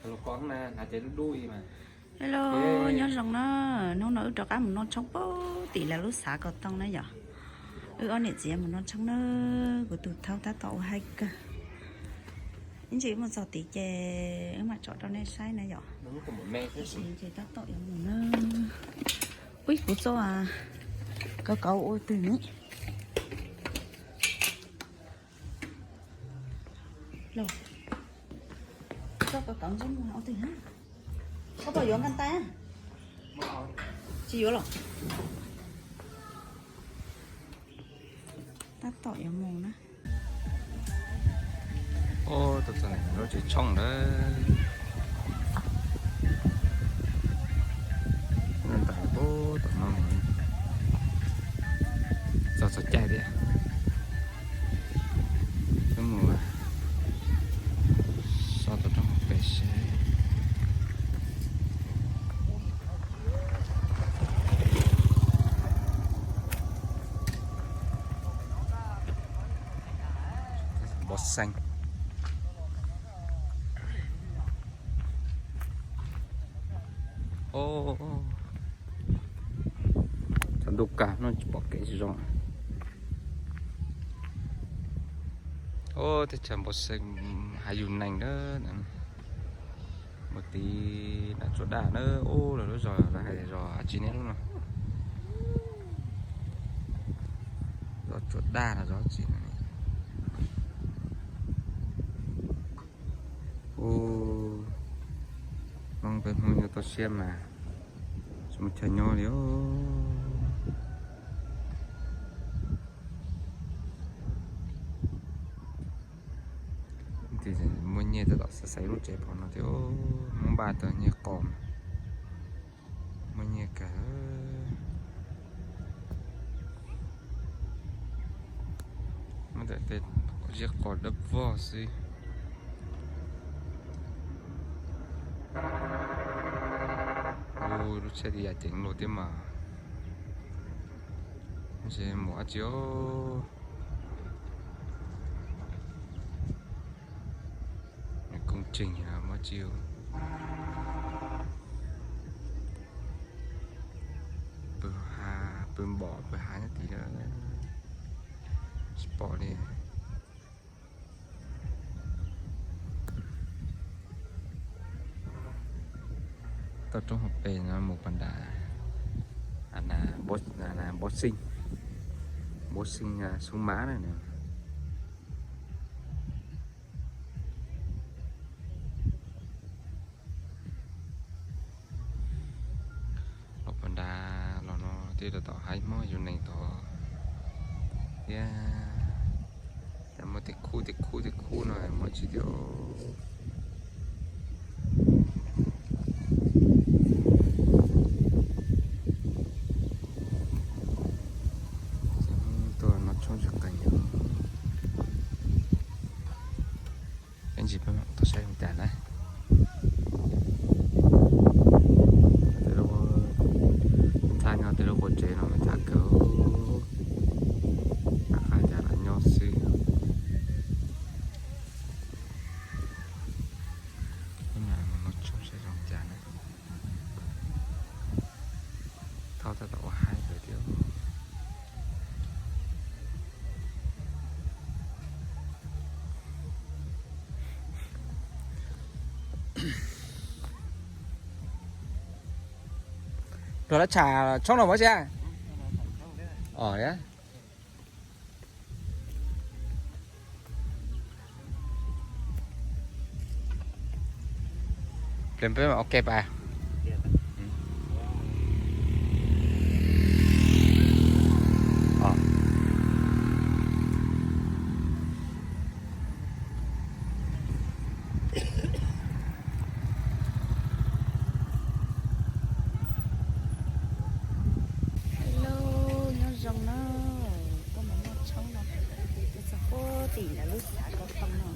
Hello, nyob zoo na, hnub no wb rov qab mus noj tshoob pem tim lawv lub xav ko tooj na yom. Wb ob niam txiv mus noj tshoob na, kuv tus thaub tab tom ua haib kawg. Ib ntsis mus txog tid ces wb mam tsom rau nej saib na yom. Tab sis ces tab tom yuav mus na. Ui, kuv txoj kauv kauv ua twg ne? Los, txoj kauv kauv ntsej muag ua twg na? Koj puas yuav nkan tais? Tsis yuav los? Tab tom yuav mus na. Ub, tuaj txog lub tsev tshoob lawm. Nyob ntawm ub tom no, txog txog caij thiab. Wb mus so tom roob pem seb. Npov xees. Thaum ntuj kawg no tsis pom kev zoo. Ub, teb chaws npov xees hav yus nees na. Mus tid Nam Tsuas Daj na, ub, lawv lub zos lawv hais zos dab tsi ne lub no. Zos Tsuas Daj los zos dab tsi no. Ub, Hmoob peb Hmoob nyob toj siab mas tsis muaj chaw nyob li os. Muaj nyiaj tab tom xaiv xaiv lub tsev pom no thiab, Hmoob npaj tau nyiaj qos, muaj nyiaj kawg. Muab tej ziab qos dawb vog xwb. Ub, lub tsheb twb yam ceev luaj thiab mas. Ntshe mus dab tsi os. Công trình muab tsi, pw ha, pw npom pw hav nyob tid lawm, tsis pom li. Toj roob hauv pes no mus pas nram, Npov Xeej, Npov Xeej Xub Mab na. Los pas nrad los no twb rau tom hav Hmoob yus nees tod thiab. Cas muaj tej khub tej khub tej khub no muaj tsis tias. Tuaj noj tshoob tsis qees. Ib ntsis peb mam tuaj saib zoo cas na. Ntxhab nyob tej lub qub tsev no me ntxhab kawg, qab qab cas los nyob xwb. Ib mam mus noj tshoob saib zoo cas na. Thaub tab tom ua haib kawg thiab. Luag lawv tsham tshoob no muab tsi? Os, ple peb mam ua ke pas. Hello, nyob zoo na. Tuaj mus noj tshoob no, tuaj txog puag tim lawv lub xav ko too no.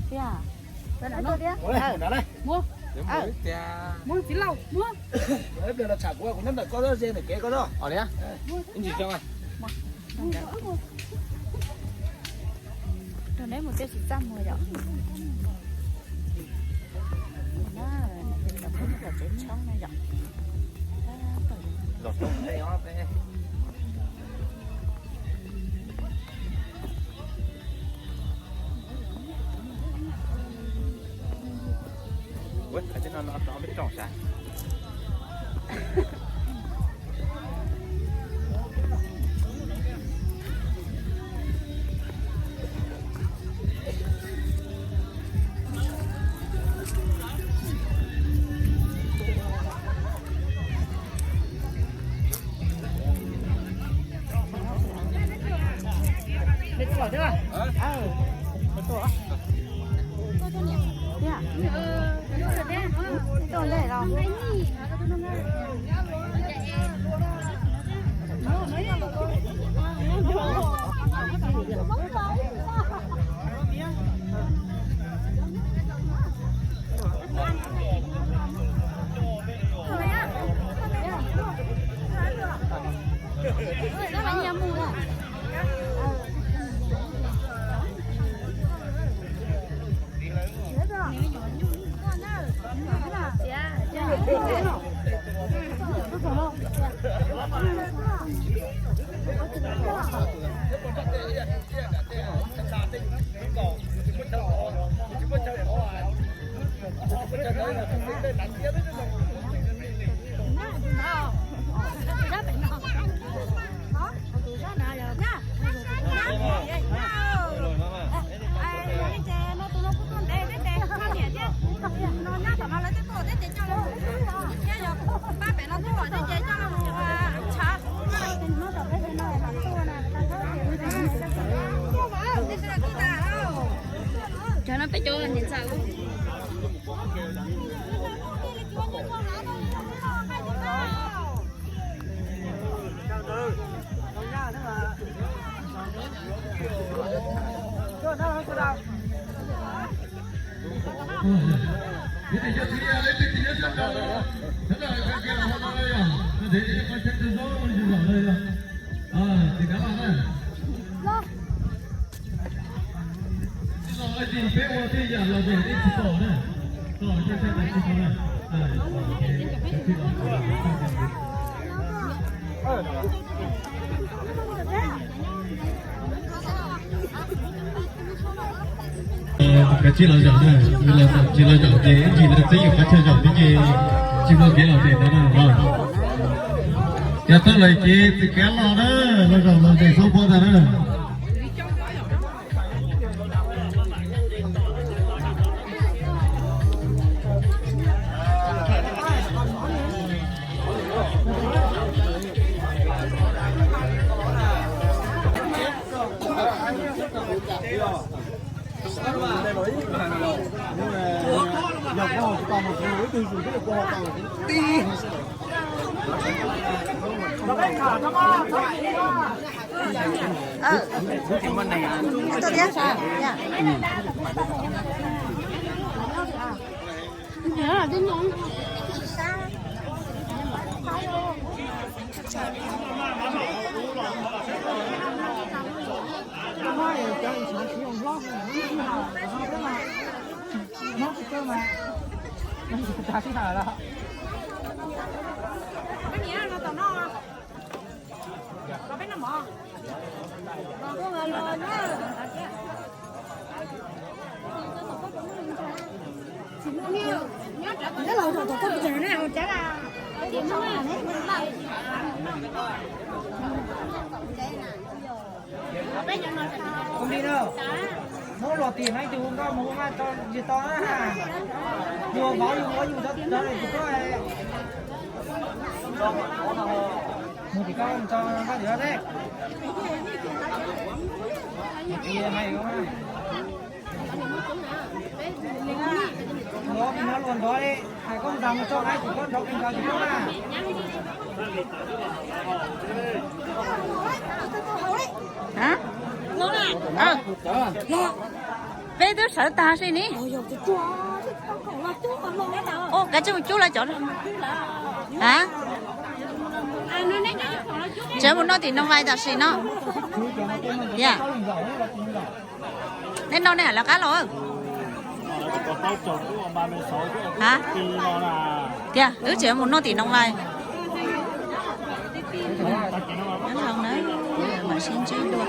Tiag. Muab, muab txiv laus, muab. Ib pliag los tsham kuv, kuv nyob ntawm koj ze ntawm kev koj. Rau neb mus tej tsis txaj muag yom. Tsev tshoob no yom. Cov no peb cov niam ntxawm. Kav tsij los zaum na, tsis los zaum ces ib ntsis no twb yuav qab chaw zaum thiab ces tsis muaj kev lom zem ntawd na. Yog tau lawm ces txwm kav los na, los zaum los zem xauj pua ntag na. Muab luag tim no ib tug nkauj mus ua nqaij tso yus tau na. Yus vauv yus ua yus tau tsis koj. Mus tim koj tso nqaij tim no ne. Mus tim no luag ntxov li, hais koj ntxas mus tso nqaij tim koj nrov kawg nkaus tim koj na. Hab? Los. Peb twb sawv tag si ni. Ua, kav tsij mus cub lawv cov. A, tseem mus noj tim Noo Vais tam sim no. Tiag, nej noj nej hais lawv qab los. A, tiag, wb tseem mus noj tim Noo Vais. Mam sib ntsib dua.